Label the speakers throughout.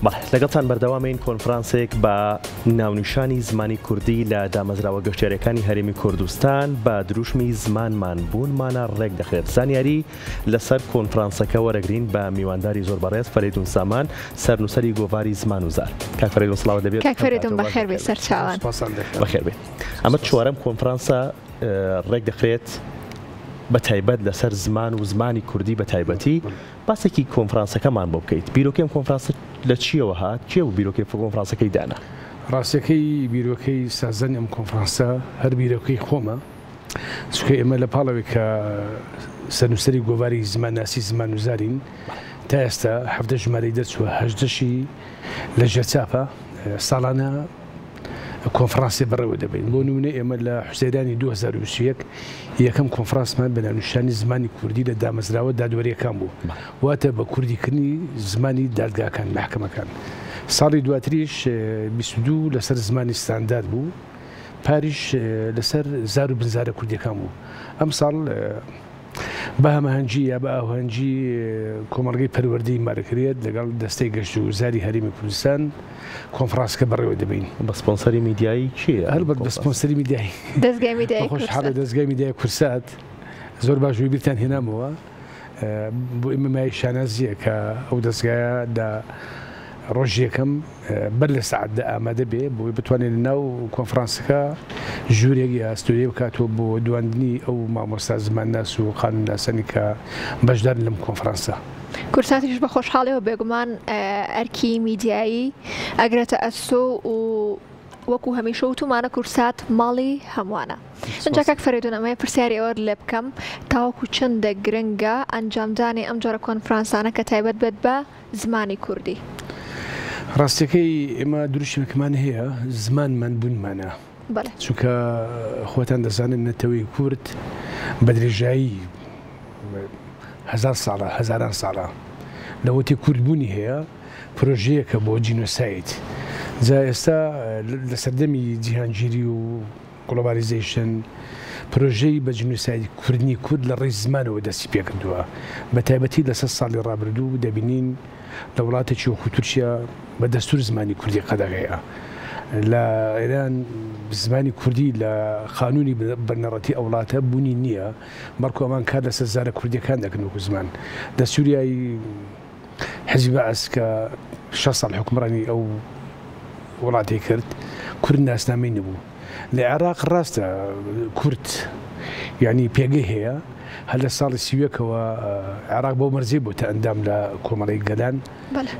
Speaker 1: بەڵێ لەگەڵتان بەردەوامین کۆنفرانسێک بە ناونیشانی زمانی کوردی لە دامەزراوە گەشتیاریەکانی هەرێمی کوردستان بە دروشمی زمانمان بوونمانە ڕێک دەخرێت زانیاری لەسەر کۆنفرانسەکە وەرەگرین بە میوانداری زۆر بەڕێز فەرەیدون سامان سەرنووسەری گۆڤاری زمان و زار کاک فەرەیدون سڵاوت لەبێت
Speaker 2: کاک فەرەیدون بەخێر بێی سەرچاوان.
Speaker 1: بەخێر بێی ئەمە چوارەم کۆنفرانسە ڕێک دەخرێت بە تایبەت لەسەر زمان و زمانی کوردی بە تایبەتی باسێکی کۆنفرانسەکەمان بۆ بکەیت بیرۆکەی ئەم کۆنفرانسە لە چییەوە هات کێ بوو بیرۆکەی کۆنفرانسەکەی دانا؟
Speaker 3: ڕاستیەکەی بیرۆکەی سازدانی ئەم کۆنفرانسە هەر بیرۆکەی خۆمە چونکە ئێمە لە پاڵ ئەوەی کە سەرنووسەری گۆڤاری زمانناسی زمان و زارین تا ئێستا 17 ژمارەی دەرچووە هەژدەشی لە ژێر چاپە ساڵانە کۆنفرانسێ بەڕێوە دەبەین. بۆ نموونە ئێمە لە حوزەیرانی 2021 یەکەم کۆنفرانسمان بە ناونیشانی زمانی کوردی لە دامەزراوە دادوەرییەکان بوو، واتە بە کوردیکردنی زمانی دادگاکان، مەحکەمەکان. ساڵی دواتریش 22 لەسەر زمانی ستاندارد بوو، پاریش لەسەر زار و بنزارە کوردییەکان بوو. ئەمساڵ. بە هەماهەنگی یا بە ئاوهەنگی کۆمەڵگەی پەروەردەی مارکرێت لەگەڵ دەستەی گەشتوگوزاری هەرێمی کوردستان کۆنفرانسەکە بەڕێوە دەبەین.
Speaker 1: بە سپۆنسەری میدیایی کێیە ئەم
Speaker 3: هەڵبەت بە سپۆنسەری میدیایی
Speaker 2: دەزگای میدیایی
Speaker 3: بە خۆشحاڵی دەزگای میدیای کوردسات زۆر باش بوو بیرتان هێنامەوە. بۆ ئێمە مایەی شانازییە کە ئەو دەزگایە لە ڕۆژی یەکەم بەر لە سەعات دە ئامادە بێ بۆی بتوانێت لە ناو کۆنفرانسەکە ژوورێک یا ستۆدیۆ بکاتەوە بۆ دواندنی ئەو مامۆستا زمانناس و قانوونناسانی کە بەشدارن لەم کۆنفرانسە.
Speaker 2: کوردساتیش بە خۆشحاڵیەوە بێگومان ئەرکی میدیایی ئەگرێتە ئەستۆ و وەکو هەمیشە وتومانە کوردسات ماڵی هەمووانە. ئینجا کاک فەرەیدون ئەمەوێ پرسیاری ئەوەت لێ بکەم تاوەکو چەندە گرنگە ئەنجامدانی ئەم جۆرە کۆنفرانسانە کە تایبەت بێت بە زمانی کوردی؟
Speaker 3: ڕاستیەکەی ئێمە دروشمێکمان هەیە زمانمان بوونمانە چونکە خۆتان دەزانن نەتەوەی کورد بە درێژایی هەزار ساڵە هەزاران ساڵە لەوەتی کورد بوونی هەیە پرۆژەیەکە بۆ جینۆساید جا ئێستا لە سەردەمی جیهانگیری و globalization، پرۆژەی بە جینۆساید کردنی کورد لە ڕێی زمانەوە دەستی پێکردووە، بە تایبەتی لە سەد ساڵی ڕابردوو دەبینین لە وڵاتێکی وەکوو تورکیا بە دەستوور زمانی کوردی قەدەغەیە، لە ئێران زمانی کوردی لە قانوونی بنەڕەتی ئەو وڵاتە بوونی نییە، بەڵکوو ئەمان کار لەسەر زارە کوردییەکان دەکەن وەکوو زمان لە سووریای. حزبی بەعس کە 60 ساڵ حوکمڕانی ئەو وڵاتەی کرد کورد ناسنامەی نەبوو لە عێراق ڕاستە کورد یعنی پێگەی هەیە هەر لە ساڵی سیوەکەوە عێراق بۆ مەرزی بۆتە ئەندام لە کۆمەڵی گەلان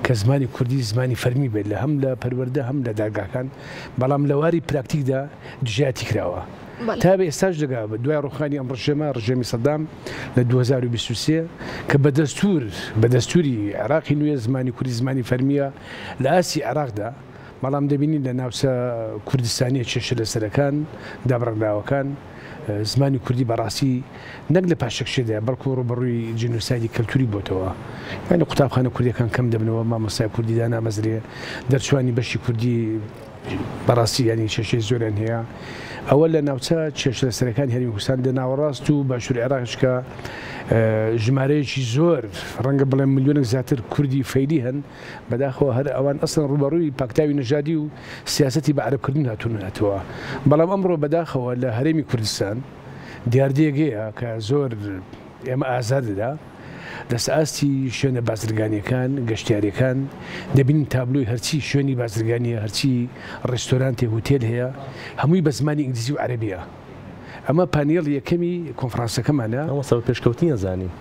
Speaker 3: کە زمانی کوردی زمانی فەرمی بێت لە هەم لە پەروەردە هەم لە داگاکان بەڵام لە واری پراکتیکدا دژایەتی کراوە تا بە ئێستاش دەگا بە دوای ڕوخانی ئەم ڕژێمە ڕژێمی سەدام لە 2023 کە بە دەستور بە دەستوری عێراقی نوێ زمانی کوردی زمانی فەرمیە لە ئاستی عێراقدا بەڵام دەبینین لە ناوچە کوردستانیە کێشە لەسەرەکان دابڕێنراوەکان زمانی کوردی بەڕاستی نەک لە پاشەکشێدایە بەڵکو ڕووبەڕووی جینۆسایدی کەلتوری بۆتەوە یانی قوتابخانە کوردیەکان کەم دەبنەوە مامۆستای کوردی دانامەزرێ دەرچوانی بەشی کوردی بەڕاستی یانی کێشەی زۆریان هەیە ئەوە لە ناوچە کێشە لەسەرەکانی هەرێمی کوردستان لە ناوەڕاست و باشوور عێراقیش کە ژمارەیەکی زۆر ڕەنگە بڵێم ملیۆنێک زیاتر کوردی فەیلی هەن بەداخەوە هەر ئەوان ئەسڵەن ڕووبەڕووی پاکتاوی نەژادی و سیاسەتی بە عەرەبکردن هاتوونەتەوە بەڵام ئەمڕۆ بەداخەوە لە هەرێمی کوردستان دیاردەیەک هەیە کە زۆر ئێمە ئازار دەدا لەسەر ئاستی شوێنە بازرگانیەکان، گەشتیاریەکان، دەبینین تابلۆی هەرچی شوێنی بازرگانیە، هەرچی ڕێستۆرانتێ، هوتێل هەیە، هەمووی بە زمانی ئینگلیزی و عەرەبیە. ئەمە پانێڵی یەکەمی کۆنفرانسەکەمانە.
Speaker 1: مامۆستا بە پێشکەوتنی ئەزانین.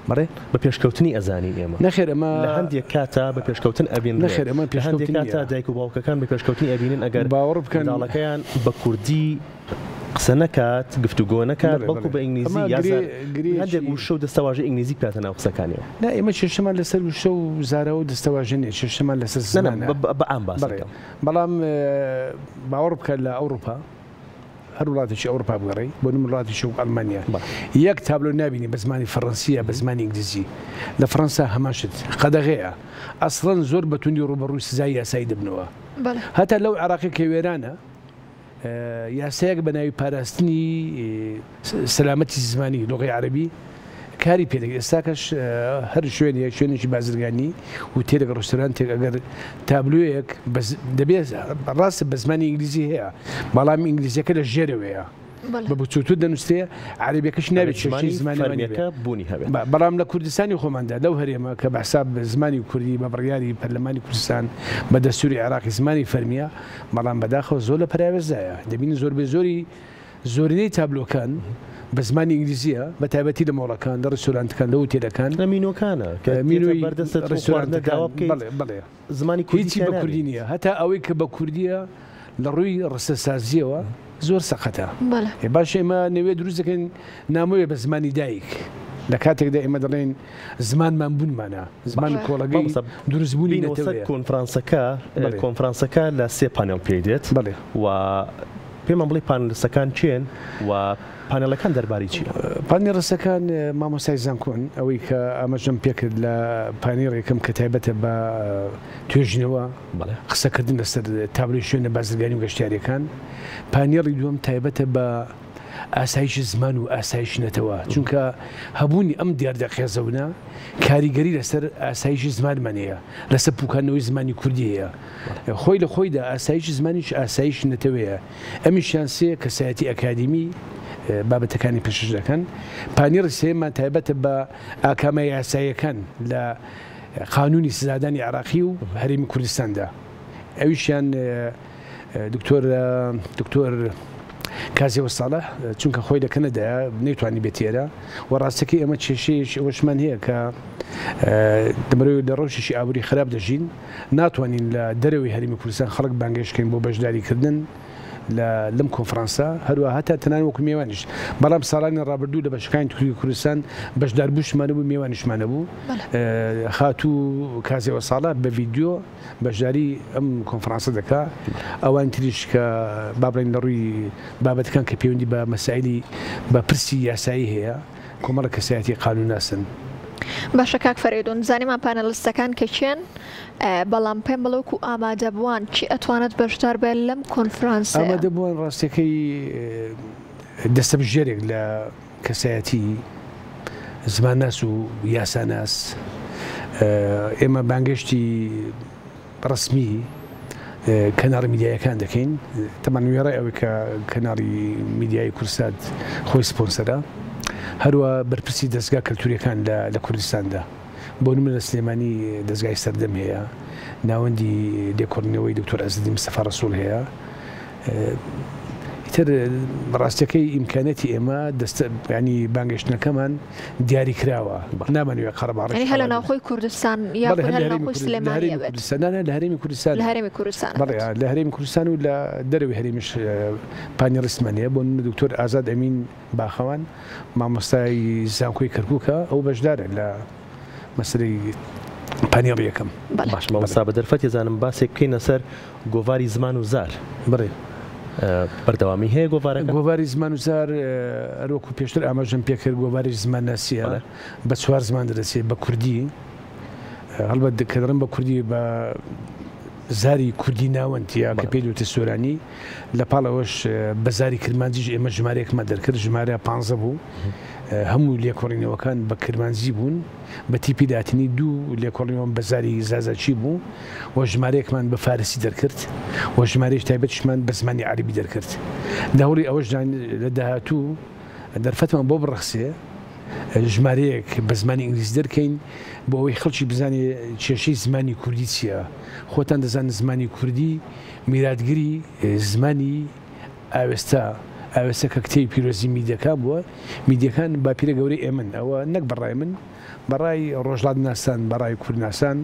Speaker 3: بەڵێ؟
Speaker 1: بە پێشکەوتنی ئەزانین ئێمە.
Speaker 3: نەخێر ئەمە.
Speaker 1: لە هەندێک کاتا بە پێشکەوتن ئەبینرێت.
Speaker 3: نەخێر ئەمە پێشکەوتن
Speaker 1: نیە. لە هەندێک کاتا دایک و باوکەکان بە پێشکەوتنی ئەبینن ئەگەر
Speaker 3: باوەڕ بکەن
Speaker 1: منداڵەکەیان بە کوردی قسە نەکات، گفتوگۆ نەکات، بەڵکو بە ئینگلیزی یا هەندێک وشە و دەستەواژەی ئینگلیزی بکاتە ناو قسەکانیەوە.
Speaker 3: نا ئێمە کێشەمان لەسەر وشە و زاراوە و دەستەواژە نییە، کێشەمان لەسەر زمانە.
Speaker 1: نا نا بە عام باس دەکەم.
Speaker 3: بەڵام باوەڕ بکە لە ئەوڕوپا، هەر وڵاتێکی ئەوڕوپا بگەڕێی، بۆ نموونە وڵاتێکی وەک ئەڵمانیا، یەک تابلۆ نابینی بە زمانی فەڕەنسی یا بە زمانی ئینگلیزی. لە فەڕەنسا هەمان شت قەدەغەیە. ئەسڵەن زۆر بە توندی ڕووبەڕووی سزای یاسایی دەبنەوە. هەتا لەو عێراقەی کە وێرانە، یاسایەک بە ناوی پاراستنی سەلامەتی زمانی لوغەی عەرەبی کە. کاری پێ دەکرێت. ئێستاکەش هەر شوێنێک، شوێنێکی بازرگانی، هوتێلێک، ڕێستۆرانتێک ئەگەر تابلۆیەک دەبێت ڕاستە بە زمانی ئینگلیزی هەیە، بەڵام ئینگلیزیەکە لە ژێرەوەیە. بە بچووتر دەنووسرێ، عەرەبیەکەش نابێت کێشەی زمانی
Speaker 1: فەرمیەکە بوونی هەبێت.
Speaker 3: بەڵام لە کوردستانی خۆماندا لەو هەرێمە کە بە حساب زمانی کوردی بە بڕیاری پەرلەمانی کوردستان بە دەستوری عێراقی زمانی فەرمیە، بەڵام بەداخەوە زۆر لە پەراوێزدایە. دەبینین زۆربەی زۆری زۆرینەی تابلۆکان بە زمانی ئینگلیزیە، بە تایبەتی لە مۆڵەکان، لە ڕێستۆرانتەکان، لە هوتێلەکان.
Speaker 1: لە مینۆکانە کە
Speaker 3: مینۆی
Speaker 1: بەردەستت بۆ خواردنە داوا بکەیت.
Speaker 3: بەڵێ بەڵێ.
Speaker 1: زمانی کوردی
Speaker 3: هیچی بە کوردی نییە. هەتا ئەوەی کە بە کوردییە لە ڕووی ڕستەسازییەوە زۆر سەقەتە.
Speaker 2: بەڵێ.
Speaker 3: باشە ئێمە نەوێ دروست دەکەین نامۆیە بە زمانی دایک. لە کاتێکدا ئێمە دەڵێین زمانمان بوونمانە، زمان کۆڵەگەی دروستبوونی نەتەوەیە.
Speaker 1: کۆنفرانسەکە کۆنفرانسەکە لە سێ پانێڵ پێک دێت.
Speaker 3: بەڵێ.
Speaker 1: و پێمان بڵێ پانێڵستەکان کێن و پانێڵەکان دەربارەی چییە؟
Speaker 3: پانێڵستەکان مامۆستای زانکۆن، ئەوەی کە ئاماژەم پێکرد لە پانێڵێکم کە تایبەتە بە توێژینەوە، قسەکردن لەسەر تابلۆی شوێنە بازرگانی و گەشتیارییەکان. پانێڵی دووەم تایبەتە بە ئاسایشی زمان و ئاسایشی نەتەوە، چونکە هەبوونی ئەم دیاردە قێزەونە کاریگەری لەسەر ئاسایشی زمانمان هەیە، لەسەر پوکاندنەوەی زمانی کوردی هەیە. خۆی لە خۆیدا ئاسایشی زمانیش ئاسایشی نەتەوەیە. ئەمیشیان سێ کەسایەتی ئەکادیمی بابەتەکانی پێشکەش دەکەن. پانێڵی سێیەممان تایبەتە بە ئاکامە یاساییەکان لە قانوونی سزادانی عێراقی و هەرێمی کوردستاندا. ئەویشیان دکتۆر دکتۆر کازێوە ساڵح چونکە خۆی لە کەنەدایە نەیتوانی بێت ئێرە و ڕاستەکەی ئێمە کێشەیەکی ئەوەشمان هەیە کە دەمەوێت لە ڕەوشێکی ئابووری خراپ دەژین ناتوانین لە دەرەوەی هەرێمی کوردستان خەڵک بانگێشت کەین بۆ بەشداریکردن لە لەم کۆنفرانسە هەروە هەتا تەنان وەکو مێوانیش بەڵام ساڵانی ڕابردوو لە بەشەکانی تری کوردستان بەشداربووشمان بوو مێوانیشمان نەبوو خاتوو کازێوە ساڵە بە ڤیدیۆ بەشداری ئەم کۆنفرانسە دەکا ئەوان تریش کە با بڵێین لە ڕووی بابەتەکان کە پەیوەندی بە مەسایلی بە پرسی یاسایی هەیە کۆمەڵە کەسایەتی قانوونناسن.
Speaker 2: باشە کاک فەرەیدون زانیمان پانێڵستەکان کە کێن بەڵام پێم بڵێ وەکو ئامادەبووان کی ئەتوانێت بەشدار بێت لەم کۆنفرانسەیە؟
Speaker 3: ئامادەبووان ڕاستیەکەی دەستەبژێرێک لە کەسایەتی زمانناس و یاساناس ئێمە بانگێشتی ڕەسمی کەناڵی میدیایەکان دەکەین تەمان وێڕای ئەوەی کە کەناڵی میدیایی کوردسات خۆی سپۆنسەرە هەروە بەرپرسی دەستگا کەلتوریەکان لە کوردستاندا بۆ نمونە لە سلێمانی دەستگای سەردەم هەیە ناوەندی لێکۆڵینەوەی دکتۆر عزەدین مستەفا ڕەسوڵ هەیە ئیتر ڕاستیەکەی ئیمکانیەتی ئێمە دەستە ینی بانگێشتنەکەمان دیاری کراوە نامانەوێ قەرەباڵغی
Speaker 2: یعنی هەر لە ناوخۆی کوردستان یاخود هەر لە ناوخۆی سلێمانی ئەبێت؟
Speaker 3: نا نا لە هەرێمی کوردستان
Speaker 2: لە هەرێمی کوردستان
Speaker 3: بەڵێ لە هەرێمی کوردستان و لە دەرەوەی هەرێمیش پانێڵیستمان هەیە بۆ نمونە دکتۆر ئازاد ئەمین باخەوان مامۆستای زانکۆی کەرکوکە ئەو بەشدارە لە مەسەلەی پانێڵی یەکەم.
Speaker 1: باش مامۆستا بە دەرفەتی زانم باسێک بکەینە سەر گۆڤاری زمان و زار.
Speaker 3: بەڵێ.
Speaker 1: بەردەوامی هەیە گۆڤارەکە؟
Speaker 3: گۆڤاری زمان و زار هەر وەکو پێشتر ئاماژەم پێ کرد گۆڤاری زمانناسییە بە چوار زمان دەرەچێ بە کوردی هەڵبەت کە دەڵێم بە کوردی بە زاری کوردی ناوەند یا کە پێی دەوترێ سۆرانی لە پاڵ ئەوەش بە زاری کرمانجیش ئێمە ژمارەیەکمان دەرکرد ژمارە پانزە بوو هەموو لێکۆڵینەوەکان بە کرمانجی بوون بە تیپی لاتینی دوو لێکۆڵینەوەم بە زاری زازاکی بوو و ژمارەیەکمان بە فارسی دەرکرد و ژمارەیەکی تایبەتیشمان بە زمانی عەرەبی دەرکرد. لە هەوڵی ئەوەشداین لە داهاتوو دەرفەتمان بۆ بڕەخسێ ژمارەیەک بە زمانی ئینگلیزی دەرکەین بۆ ئەوەی خەڵکی بزانێ کێشەی زمانی کوردی چییە. خۆتان دەزانن زمانی کوردی میراتگری زمانی ئاوێستا، ئاوێستا کە کتێبی پیرۆزی میدیەکان بووە، میدیەکان باپیرە گەورەی ئێمەن، ئەوە نەک بە ڕای من، بە ڕای ڕۆژهەڵاتناسان، بە ڕای کوردناسان،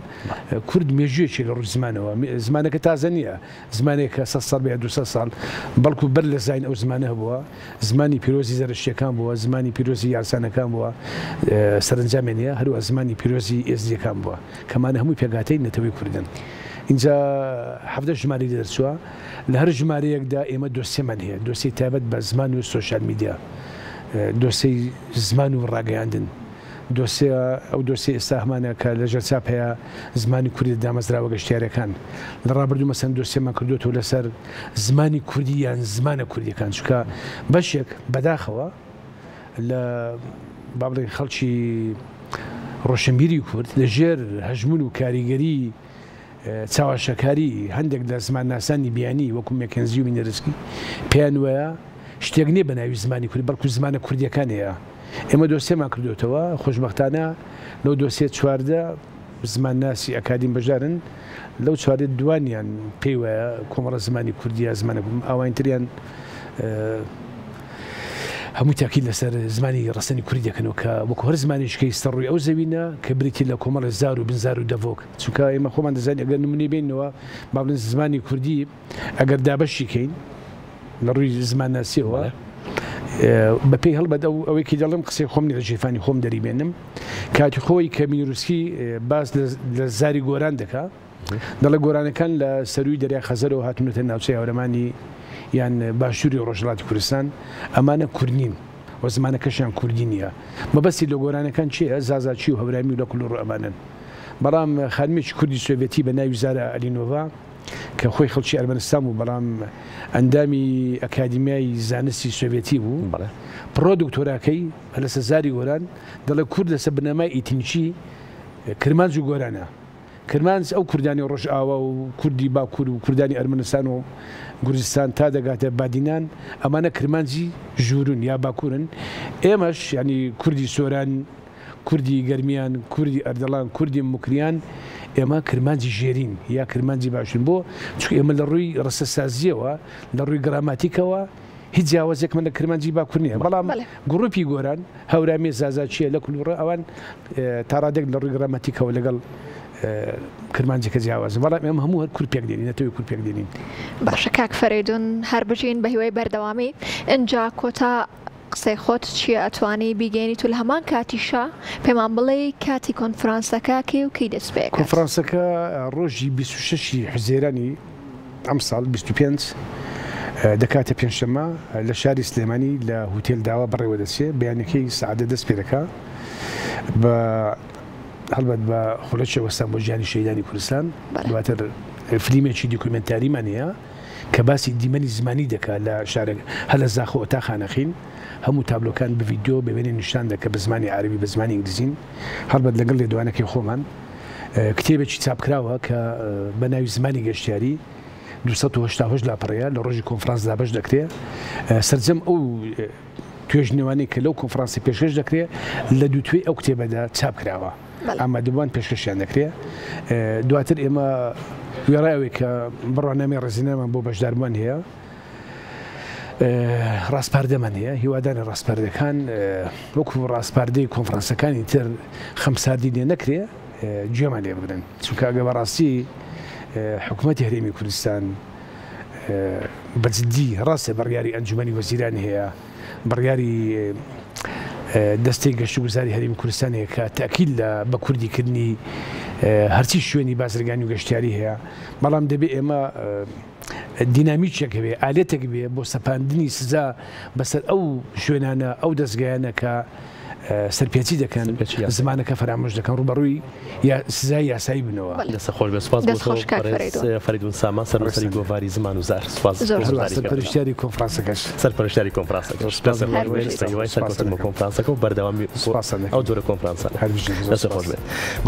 Speaker 3: کورد مێژوویەکی لە ڕووی زمانەوە، زمانەکە تازە نییە، زمانێکە سەد ساڵ بێ یا دووسەد ساڵ، بەڵکو بەر لە زاین ئەو زمانە هەبووە، زمانی پیرۆزی زەرەشتییەکان بووە، زمانی پیرۆزی یارسانەکان بووە، سەرەنجامیان هەیە، هەروەها زمانی پیرۆزی ئێزدییەکان بووە، کە ئەمانە هەمووی پێکهاتەی نەتەوەی کوردن. ئینجا 17 ژمارەی لێ دەرچووە. لە هەر ژمارەیەکدا ئێمە دۆسیەمان هەیە، دۆسیەی تایبەت بە زمان و سۆشیال میدیا، دۆسیەی زمان و ڕاگەیاندن، دۆسیە ئەو دۆسیەی ئێستا هەمانە کە لە ژێر چاپ هەیە زمانی کوردی لە دامەزراوە گەشتیارییەکان. لە ڕابردوو مەسەلەن دۆسیەمان کردۆتەوە لەسەر زمانی کوردی یان زمانە کوردییەکان، چونکە بەشێک بەداخەوە لە. با بڵێین خەڵکی ڕۆشنبیری کورد لە ژێر هەژموون و کاریگەری چاواشەکاری هەندێک لە زمانناسانی بیانی وەکو مێکنزی و مینەرسکی پێیان وایە شتێک نییە بە ناوی زمانی کوردی بەڵکو زمانە کوردیەکان هەیە. ئێمە دۆسیەمان کردۆتەوە، خۆشبەختانە لەو دۆسیە 14 زمانناسی ئەکادیم بەشدارن، لەو 14 دوانیان پێی وایە کۆمەڵە زمانی کوردیە زمانە ئەوانی تریان هەموو تاکید لەسەر زمانی ڕەسەنی کوردی دەکەنەوە کە وەکو هەر زمانێکی سەر ڕووی ئەو زەوینە کە بریتی لە کۆمەڵێ زار و بنزار و دەڤۆک چونکە ئێمە خۆمان دەزانین ئەگەر نمونەی بێنەوە با بڵێن زمانی کوردی ئەگەر دابەشی کەین لە ڕووی زمانناسیەوە بەپێی هەڵبەت ئەو ئەوەی کە دەڵێم قسەی خۆم نیە لە ژیرفانی خۆم دەریبێنم کاتی خۆی کە مینورسکی باس لە زاری گۆران دەکا دەڵێ گۆرانەکان لە سەرووی دەریای خەزەرەوە هاتوونەتە ناوچەی هەورەمانی یان باشووری ڕۆژهەڵاتی کوردستان، ئەمانە کورد نین و زمانەکەشیان کوردی نییە. مەبەستی لە گۆرانەکان چییە؟ زازاچی و هەورامی و لەک و لوڕ و ئەمانەن. بەڵام خانمێکی کوردی سۆڤێتی بە ناوی زارا ئەلینۆڤا کە خۆی خەڵکی ئەرمەنستان بوو بەڵام ئەندامی ئەکادیمیای زانستی سۆڤێتی بوو، پڕۆ دکتۆراکەی لەسەر زاری گۆران دەڵێ کورد لەسەر بنەمای ئیتنیکی کرمانج و گۆرانە. کرمانج ئەو کوردانی ڕۆژئاوا و کوردی باکوور و کوردانی ئەرمەنستان و گورجستان تا دەگاتە بادینان ئەمانە کرمانجی ژوورون یا باکوورن ئێمەش یانی کوردی سۆران کوردی گەرمیان کوردی ئەردەڵان کوردی موکریان ئێمە کرمانجی ژێرین یا کرمانجی باشوورین بۆ چونکە ئێمە لە ڕووی ڕستەسازییەوە لە ڕووی گراماتیکەوە هیچ جیاوازێکمان لە کرمانجی باکوور نییە بەڵام گرووپی گۆران هەورامیە زازاچیە لەک و لوڕە ئەوان تا ڕادەیەک لە ڕووی گراماتیکەوە لەگەڵ کرمانجەکە جیاوازن بەڵام ئێمە هەموو هەر کورد پێک دێنین نەتەوەی کورد پێک دێنین.
Speaker 2: باشە کاک فەرەیدون هەر بژین بە هیوای بەردەوامی ئنجا کۆتا قسەی خۆت چیە ئەتوانی بیگەینیت و لە هەمان کاتیشا پێمان بڵێی کاتی کۆنفرانسەکە کەی و کەی دەست پێ ئەکات؟
Speaker 3: کۆنفرانسەکە ڕۆژی 26 ی حوزەیرانی ئەمساڵ 25 دەکاتە پێنجشەممە لە شاری سلێمانی لە هوتێل داوا بەڕێوە دەچێ، بەیانەکەی سەعات دە دەست پێ دەکا بە هەڵبەت بە خولەکی وەستان بۆ گیانی شەهیدانی کوردستان، دواتر فلیمێکی دیکۆمێنتاریمان هەیە کە باسی دیمەنی زمانی دەکا لە شارە هەر لە زاخۆ تا خانەقین هەموو تابلۆکان بە ڤیدیۆ بە وێنە نیشان دەکا بە زمانی عەرەبی بە زمانی ئینگلیزین هەڵبەت لەگەڵ لێدوانەکەی خۆمان کتێبێکی چاپکراوە کە بە ناوی زمانی گەشتیاری 288 لاپەڕەیە لە ڕۆژی کۆنفرانس دابەش دەکرێ سەرجەم ئەو توێژینەوانەی کە لەو کۆنفرانسی پێشکەش دەکرێ لە دووتوێی ئەو کتێبەدا چاپ کراوە ئامادەبووان پێشکەشیان دەکرێ دواتر ئێمە وێڕای ئەوەی کە بڕوانامەی ڕێزلێنانمان بۆ بەشداربووان هەیە ڕاسپاردەمان هەیە هیوادارین ڕاسپاردەکان وەکو ڕاسپاردەی کۆنفرانسەکانی تر خەمساردی لێ نەکرێ گوێمان لێ بگرن چونکە ئەگە بەڕاستی حکوومەتی هەرێمی کوردستان بە جدی ڕاستە بڕیاری ئەنجومەنی وەزیران هەیە بڕیاری دەستەی گەشتوگوزاری هەرێمی کوردستان هەیە کە تاکید لە بە کوردیکردنی هەرچی شوێنی بازرگانی و گەشتیاری هەیە بەڵام دەبێ ئێمە دینامیکێک هەبێ، ئالێتێک بێ بۆ سەپاندنی سزا بەسەر ئەو شوێنانە، ئەو دەزگایانە کە سەرپێچی دەکەن، زمانەکە فەرامۆش دەکەن، ڕووبەڕووی سزای یاسایی بنەوە.
Speaker 1: دەست خۆش بێت، سوپاس بۆ تۆ بەڕێز فەریدون سامان، سەرنووسەری گۆڤاری زمان و زار. سوپاس بۆ بەشداریکردنت.
Speaker 3: سەرپەرشتیاری کۆنفرانسەکەش.
Speaker 1: سەرپەرشتیاری کۆنفرانسەکەش. دەست خۆش بێت، بە هیوای سەرکەوتن بۆ کۆنفرانسەکە و بەردەوامی ئەو جۆرە کۆنفرانسانە. دەست خۆش بێت.